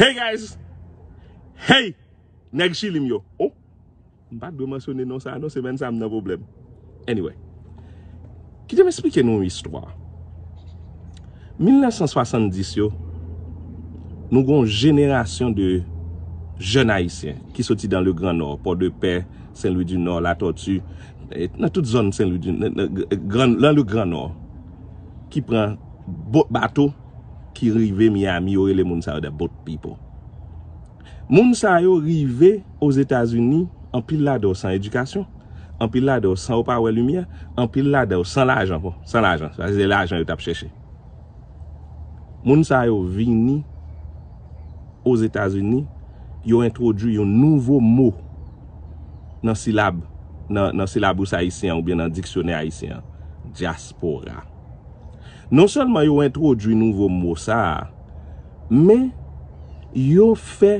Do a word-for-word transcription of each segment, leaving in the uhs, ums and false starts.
Hey guys! Hey! Nèg Chili m yo. Oh! M pa t dwe mansyone non sa a non, semèn sa a m nan pwoblèm. Anyway. Kite m esplike nou yon istwa. Mil nèf san swasanndis yo, nou gen yon jenerasyon de jèn ayisyen ki soti dans le Grand Nord, Port-de-Paix, Saint-Louis du Nord, La Tortue, e nan tout zòn Saint-Louis du nan, nan, gran, nan le Grand Nord, ki pran bo- bato ki rive Miami, yo rele moun sa yo the boat people. Moun sa yo rive Ozetazini, anpil ladan yo san edikasyon, anpil ladan yo san yo pa wè limyè, anpil ladan yo san lajan, bon, san lajan, sa se lajan yo t ap chèche. Moun sa yo vini Ozetazini, yo entwodui yon nouvo mo nan silab, nan, nan silabous ayisyen an oubyen nan diksyonè ayisyen an, dyaspora. Non sèlman yo entwodui nouvo mo sa a, men yo fè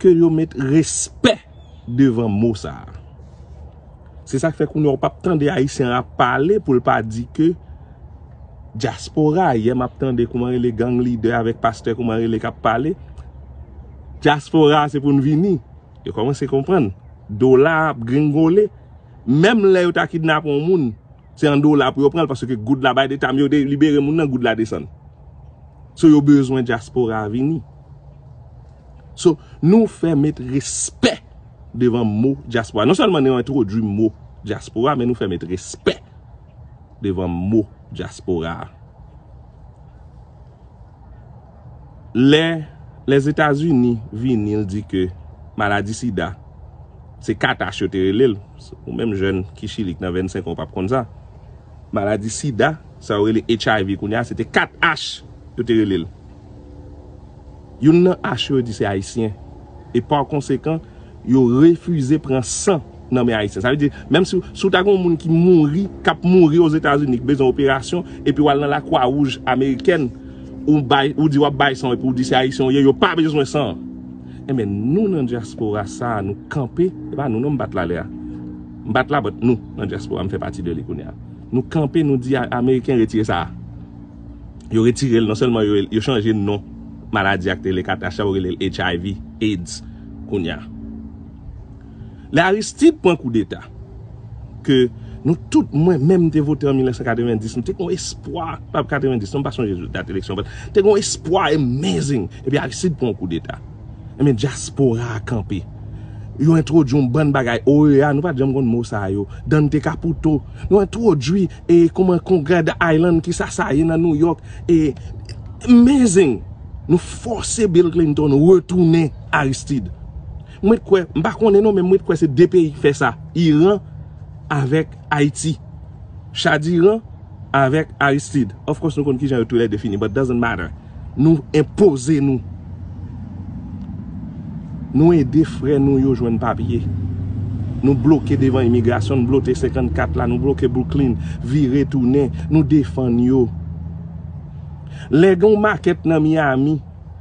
ke yo met respè devan mo sa a. Se sa k fè kounye a w p ap tande ayisyen an ap pale pou l pa di ke dyaspora. Yè m ap tande kouman rele gang lidè avèk pastè kouman rele k ap pale. Dyaspora se pou n vini. Yo kòmanse konprann. Dola ap gringole. Menm lè yo ta kidnape yon moun, se an dola pou yo pran l, paske goud la bay deta, men yo de- libere moun nan, goud la desann. So yo bezwen dyaspora a vini. So nou fè met respè devan mo dyaspora. Non sèlman nou entwodui mo dyaspora, men nou fè met respè devan mo dyaspora a. Lè Lèzetazini vini, l di ke maladi sida, se kat H yo te rele l. Ou menm jèn ki Chili k nan vennsenk an, ou p ap konn sa. Maladi sida, sa yo rele H I V kounye a, se te kat H yo te rele l. Youn nan H yo, yo di se ayisyen. E pa konsekan, yo refize pran san nan men ayisyen. Sa vle di, menm si, si w ta gen yon moun ki mouri, k ap mouri Ozetazini, ki bezwen operasyon, epi w al nan Lakwa Wouj amerikèn, ou bay, ou di w ap bay san, epi w di se ayisyen w ye, yo pa bezwen san. Enben, nou nan dyaspora sa a, nou kanpe, e pa nou non m bat la lè a. M bat la, but nou nan dyaspora, m fè pati de li kounye a. Nou kanpe, nou di a- Ameriken retire sa a. Yo retire l, non sèlman yo, yo chanje non maladi a ki te rele kat H la, yo rele l H I V, AIDS, kounye a. Lè Aristide pran koudeta, ke nou tout, mwen menm, m te vote an mil nèf san katrevenndis, m te gen yon espwa, pa katrevenndis, non, m pa sonje dat eleksyon, but m te gen yon espwa amazing. Epi Aristide pran yon koudeta. Enben, dyaspora a kanpe. Yo entwodui yon bann bagay, O E A, nou pa t janm konn mo sa yo. Dante Caputo. Nou entwodui, e, kòman Conrad Island, ki sa sa ye nan New York. E, amazing. Nou fòse Bill Clinton retounen Aristide. Mwen kwè, m pa konnen non, men mwen kwè se de peyi ki fè sa. Iran avèk Ayiti. Chad Iran avèk Aristide. Of course, nou konn kijan yo toulède fini, but doesn't matter. Nou enpoze nou. Nou ede frè nou yo jwenn papye. Nou bloke devan imigrasyon, nou bloke senkannkat la, nou bloke Brooklyn, vire tounen, nou defann yo. Lè gen yon makèt nan Miami,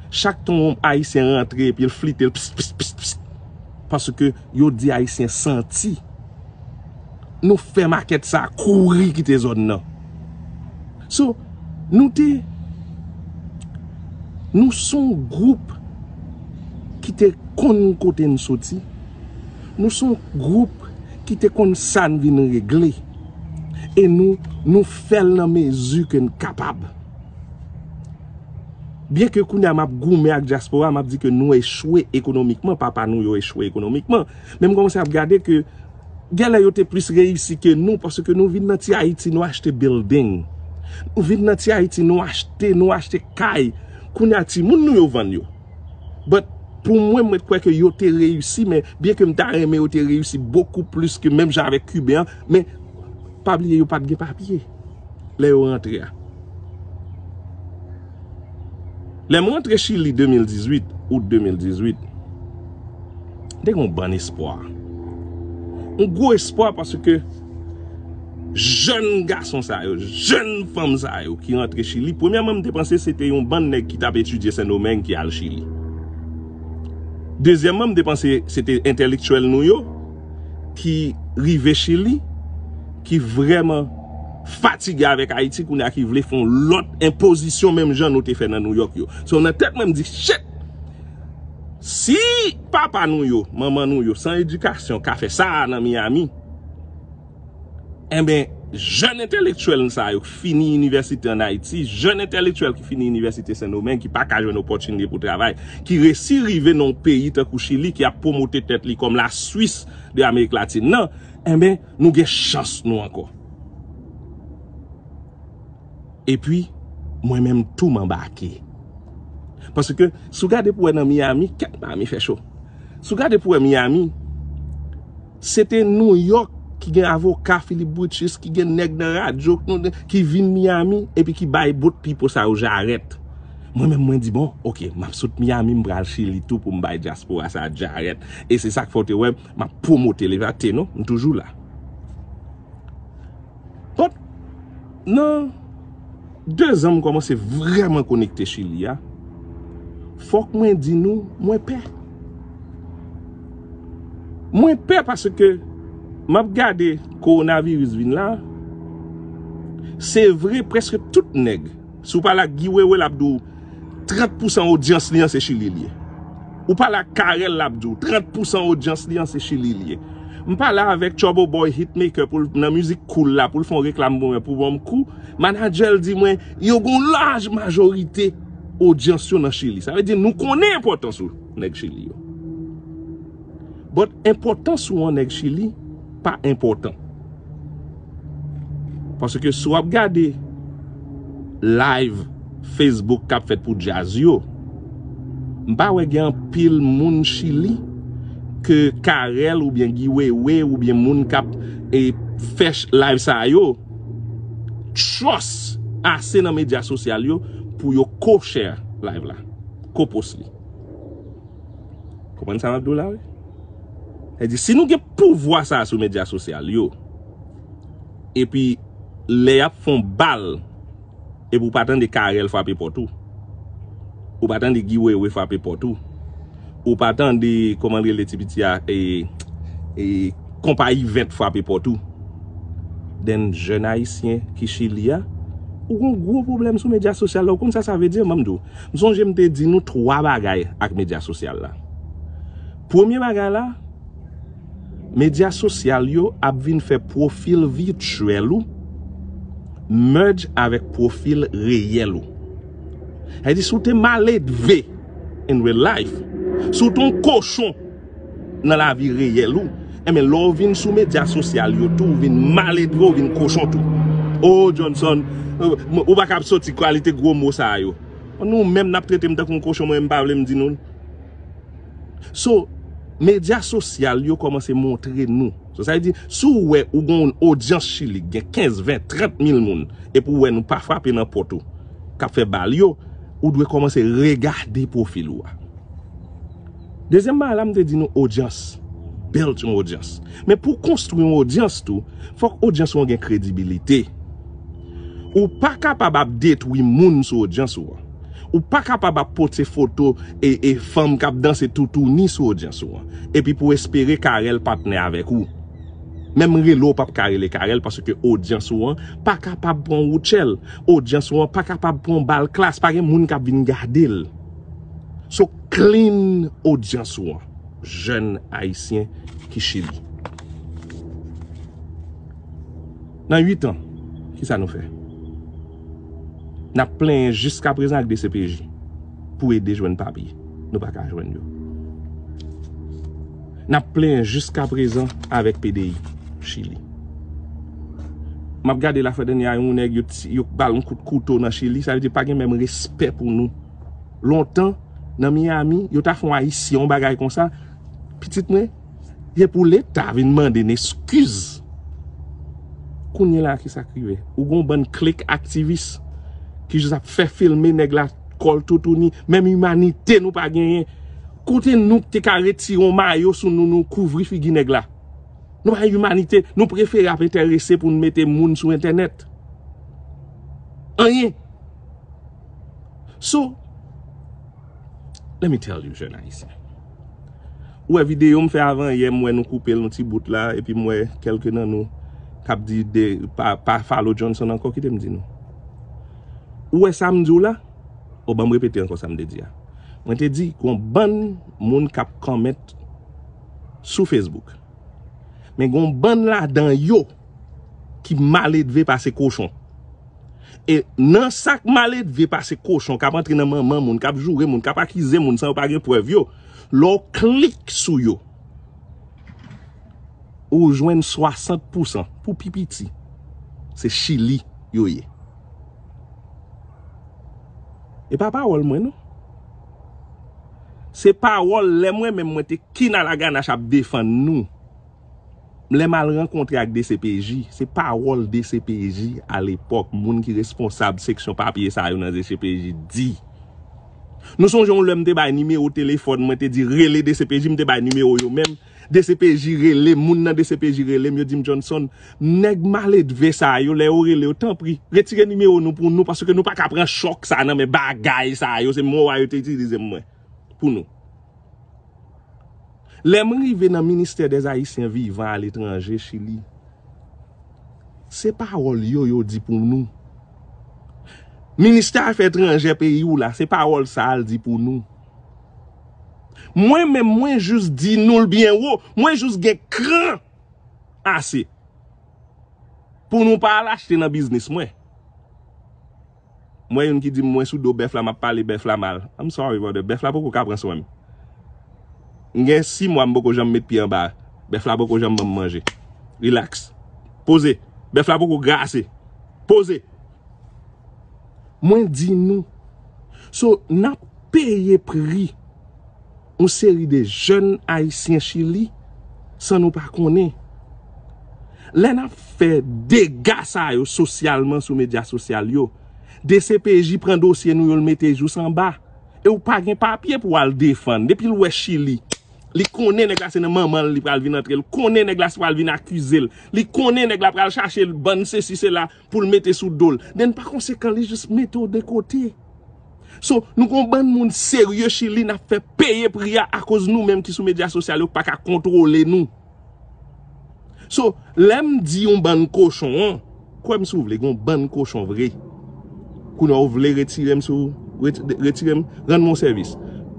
chak tan yon ayisyen rantre epi l flite l, pst, pst, pst, pst. Paske yo di ayisyen santi. Nou fè makèt sa kouri kite zòn nan. So, nou te, nou se yon gwoup ki te konn kote n soti. Nou se yon gwoup ki te konn sa n vin regle. E nou, nou fè l nan mezi ke n kapab. Byen ke kounye a m ap goumen ak dyaspora, m ap di ke nou echwe ekonomikman, papa nou yo echwe ekonomikman. Men m kòmanse ap gade ke genlè yo te plis reyisi ke nou, paske nou vin nan ti Ayiti, nou achte building. Nou vin nan ti Ayiti, nou achte, nou achte kay. Kounye a timoun nou yo vann yo. But pou mwen, mwen kwè ke yo te reyisi, men byen ke m ta renmen yo te reyisi bokou plis ke menm jan avèk Kiben an, men pa bliye yo pa t gen papye lè yo rantre a. Lè m rantre Chili de mil dizuit, out de mil dizuit, te gen yon bann espwa. Yon gwo espwa paske jèn gason sa yo, jèn fanm sa yo ki rantre Chili, premyèman, m te panse se te yon bann nèg ki t ap etidye Sendomeng ki al Chili. Dezyèmman, m te panse se te entèlektyèl nou yo ki rive Chili, ki vrèman fatige avèk Ayiti, kounye a ki vle fè yon lòt enpozisyon menm jan nou te fè nan Nouyòk yo. So, nan tèt mwen, m di, shit! Si papa nou yo, manman nou yo, san edikasyon, ka fè sa a nan Miami, enben, jèn entèlektyèl sa yo ki fini inivèsite ann Ayiti, jèn entèlektyèl ki fini inivèsite Sendomeng, ki pa ka jwenn opòtinite pou travay, ki resi rive nan yon peyi tankou Chili, ki ap pwomote tèt li kòm la Swis de Amerik Latin nan, enben, nou gen chans nou ankò. Epi, mwen menm tou m anbake. Paske, si w gade pou wè nan Miami, kèt Miami fè cho. Si w gade pou wè Miami, se te New York ki gen avoka Philip Britches, ki gen nèg nan radyo, ki vin Miami, epi ki bay bout pipo sa yo jarèt. Mwen menm, mwen di, bon, oke, m ap sot Miami, m pral Chili tou pou m bay dyaspora sa jarèt. E se sa k fè w te wè, m ap pwomote li, pa te non, m toujou la. But, nan de zan m kòmanse vrèman konekte Chili a, fòk mwen di nou, mwen pè. Mwen pè paske m ap gade kowonaviris vin la, se vre prèske tout nèg, si w pale ak Guy Wewe, l ap di w trant pousan odyans li an se Chili l ye. Ou pale ak Carel, l ap di w trant pousan odyans li an se Chili l ye. M pale avèk Trouble Boy Hitmaker pou l nan mizik Cool la, pou l fè yon reklam pou mwen, pou ban m kou. Manadjè l di mwen, yo gon laj majorite odyans yo nan Chili. Sa vle di nou konnen enpòtans ou, nèg Chili yo. But enpòtans ou an, nèg Chili, pa enpòtan. Paske si w ap gade live Facebook k ap fèt pou djaz yo, m pa wè gen anpil moun Chili ke Carel oubyen Guy Wewe oubyen moun k ap, e, fè ch-, live sa yo trust ase nan medya sosyal yo pou yo co-share live la, co-post li. Konprann sa m ap di w la, wi? Sa di, si nou gen pouvwa sa a sou medya sosyal yo, epi lè y ap fè yon bal, epi w pa tande Carel frape pòt ou, ou pa tande Guy Wewe frape pòt ou, ou pa tande, kòman l rele ti piti a, e, e, Konpa Event frape pòt ou, then jèn ayisyen ki Chili a, ou gon gwo pwoblèm sou medya sosyal la. Ou konn sa sa vle di, m di w. M sonje m te di nou twa bagay ak medya sosyal la. Premye bagay la, medya sosyal yo ap vin fè pwofil vityèl ou merge avèk pwofil reyèl ou. Sa vle di, si w te maledve in real life, si w te yon kochon nan lavi reyèl ou, enben, lè w vin sou medya sosyal yo tou, w vin maledve, w vin kochon tou. Oh, Johnson, euh, ou pa kab soti kalite gwo mo sa yo. Nou menm n ap trete m tankou yon kochon, mwen m pa vle m di nou l. So, medya sosyal yo kòmanse montre nou. So, sa vle di, si w wè ou gon yon odyans Chili, gen kenz, ven, trant mil moun, epi w wè nou pa frape nan pòt ou, k ap fè bal yo, ou dwe kòmanse regade pwofil ou a. Dezyèm bagay la, m te di nou odyans. Build yon odyans. Men pou konstwi yon odyans tou, fòk odyans ou an gen kredibilite. Ou pa kapab ap detwi moun sou odyans ou an. Ou pa kapab ap pote foto e, e fanm k ap danse toutouni sou odyans ou an. Epi pou espere Carel patnè avèk ou. Menm rele w p ap ka rele Carel paske odyans ou an pa kapab pran woutchèl. Odyans ou an pa kapab pran bal klas. Pa gen moun k ap vin gade l. So clean odyans ou an. Jèn ayisyen ki Chili. Nan uit an, kisa nou fè? N ap plenyen jiskaprezan ak D C P J pou ede jwenn papye. Nou pa ka jwenn yo. N ap plenyen jiskaprezan avèk P D I Chili. M ap gade la fwa dènyè a, yon nèg yo ti-, yo ba l yon kout kouto nan Chili, sa vle di pa gen menm respè pou nou. Lontan, nan Miami, yo ta fè yon Ayisyen yon bagay konsa, pitit mwen, se pou Leta vin mande n eskiz. Kounye la, kisa k rive? Ou gon bann klik aktivis ki jis ap fè filme nèg la kò l toutouni, menm imanite nou pa genyen. Kote nou te ka retire yon mayo sou nou, nou kouvri figi nèg la? Nou pa gen imanite, nou prefere ap enterese pou n mete moun sou entènèt. Anyen. So, let me tell you, jèn ayisyen. Ou wè videyo m fè avan yè, m wè nou koupe l yon ti bout la, epi m wè kèlke nan nou k ap di de, pa, pa follow Johnson ankò, kite m di nou. Ou wè sa m di w la? O, ban m repete ankò sa m te di a. Mwen te di, gon bann moun k ap kòmèt sou Facebook. Men gon bann ladan yo ki maledve pase kochon. E nan sa k maledve pase kochon, k ap antre nan manman moun, k ap joure moun, k ap akize moun san yo pa gen prèv yo, lè w klik sou yo, ou jwenn swasant pousan, pou pi piti, se Chili yo ye. E pa pawòl mwen, non. Se pawòl lè mwen menm mwen te Kina Laganach ap defann nou. Lè m al rankontre ak D C P J, se pawòl D C P J alepòk, moun ki responsab seksyon papye sa yo nan D C P J di. Nou sonje yon lè m te bay nimewo telefòn, mwen te di rele D C P J, m te bay nimewo yo menm. D C P J rele, moun nan D C P J rele m, yo di m, "Johnson, nèg maledve sa yo, lè yo rele yo, tanpri, retire nimewo nou pou nou, paske nou pa ka pran chòk sa nan men bagay sa yo, se mo a yo te itilize mwen, pou nou." Lè m rive nan Ministère des Haïtiens Vivant à l'étranger, Chili, se pawòl yo yo di pou nou. Ministè Afè Etranjè peyi w la, se pawòl sa a l di pou nou. Mwen menm, mwen jis di nou l byen wo, mwen jis gen kran ase pou nou pa al achte nan biznis mwen. Mwen, youn ki di m mwen sou do bèf la, m ap pale bèf la mal. I'm sorry, brother. Bèf la poko ka pran swen m. M gen sis mwa m poko janm met pye anba. Bèf la poko janm ban m manje. Relax. Poze. Bèf la poko grase. Poze. Mwen di nou. So, n ap peye pri yon seri de jèn ayisyen Chili san nou pa konnen. Lè n ap fè dega sa yo sosyalman sou medya sosyal yo, D C P J pran dosye nou yo, l mete jous anba. E w pa gen papye pou w al defann. Depi l wè Chili, li konnen nèg la se nan manman l li pral vin antre. L konnen nèg la se pral vin akize l. Li konnen nèg la pral chache l bann sesi sela pou l mete sou do l. Then pa konsekan, li jis mete w de kote. So, nou gon bann moun serye Chili, n ap fè peye pri a akoz nou menm ki sou medya sosyal yo pa ka kontwole nou. So, lè m di yon bann kochon an, kwè m si w vle, gon bann kochon vre. Kounye a w vle retire m sou, reti-, retire m, rann mwen yon sèvis.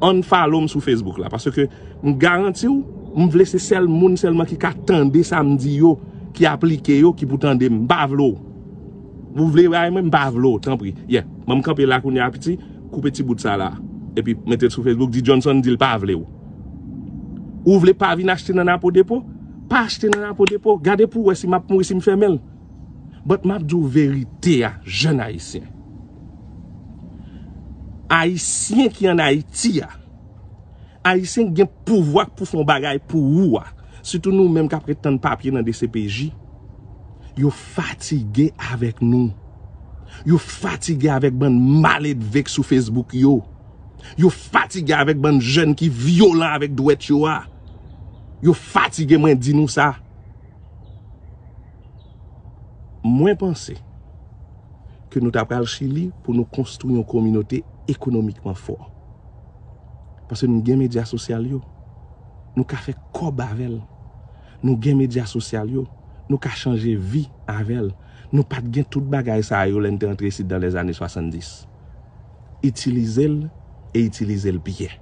Unfollow m sou Facebook la, paske m garanti w, m vle se sèl moun sèlman ki ka tande sa m di yo, ki aplike yo, ki pou tande m. M pa vle w. Ou vle bay mwen, m pa vle w, tanpri. Yeah, ban m kanpe la kounye a piti, koupe ti bout sa la. Epi mete l sou Facebook, di Johnson di l pa vle w. Ou vle pa vin achte nan Napo Depo? Pa achte nan Napo Depo. Gade pou w wè si m ap mouri, si m fèmen l. But m ap di w verite a, jèn ayisyen. Ayisyen ki ann Ayiti a, Ayisyen gen pouvwa pou fè yon bagay pou ou a, sitou nou menm k ap ret tann papye nan D C P J, yo fatige avèk nou. Yo fatige avèk bann maledve k sou Facebook yo. Yo fatige avèk bann jèn ki vyolan avèk dwèt yo a. Yo fatige, mwen di nou sa. Mwen panse ke nou ta pral Chili pou nou konstwi yon kominote ekonomikman fò. Paske nou gen medya sosyal yo. Nou ka fè kòb avè l. Nou gen medya sosyal yo. Nou ka chanje vi avè l. Nou pa t gen tout bagay sa yo lè n te antre isit dans les années soixante-dix. Itilize l e itilize l byen.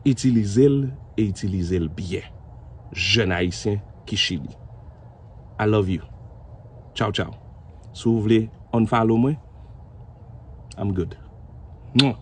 Itilize l e itilize l byen. Jèn ayisyen ki Chili. I love you. Tchaw, tchaw. Si w vle unfollow mwen, I'm good. Mwah.